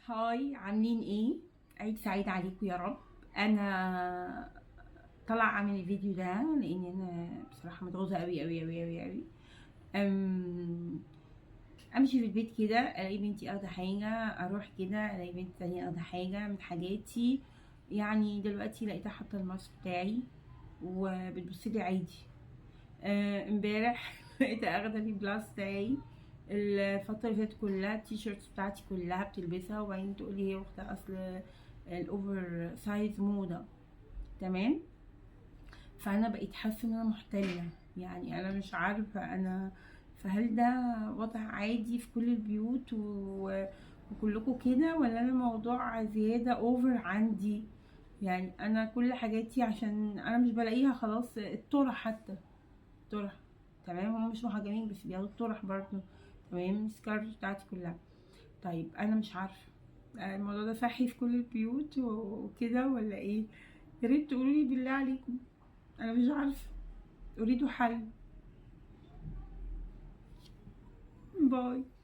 Hi، عاملين ايه؟ عيد سعيد عليكم يا رب. انا طالعه اعمل الفيديو ده لان انا بصراحة متغاظه قوي قوي قوي قوي قوي. أم... امشي في البيت كده الاقي بنتي اخده حاجه، اروح كده الاقي بنت تانية اخده حاجة من حاجاتي. يعني دلوقتي لقيتها حاطه ال mask بتاعي وبتبص لي عادي. امبارح لقيتها اخده ال plus بتاعي الفترة اللي فاتت كلها، التيشيرت بتاعتي كلها بتلبسها، وبعدين تقولي هي واخدة اصل ال over size موضة. تمام، فانا بقيت حاسة ان انا محتلة، يعني انا مش عارفة انا، فهل ده وضع عادي في كل البيوت وكلكم كده، ولا انا الموضوع زيادة over عندي؟ يعني انا كل حاجاتي عشان انا مش بلاقيها خلاص، الطرح حتى طرح، تمام، هم مش محجبين بس بياخدوا الطرح برضو، تمام، ال scarf بتاعتي كلها. طيب انا مش عارفه الموضوع ده صحي في كل البيوت وكده ولا ايه؟ يا ريت تقولوا لي بالله عليكم، انا مش عارفه، اريد حل. Bye.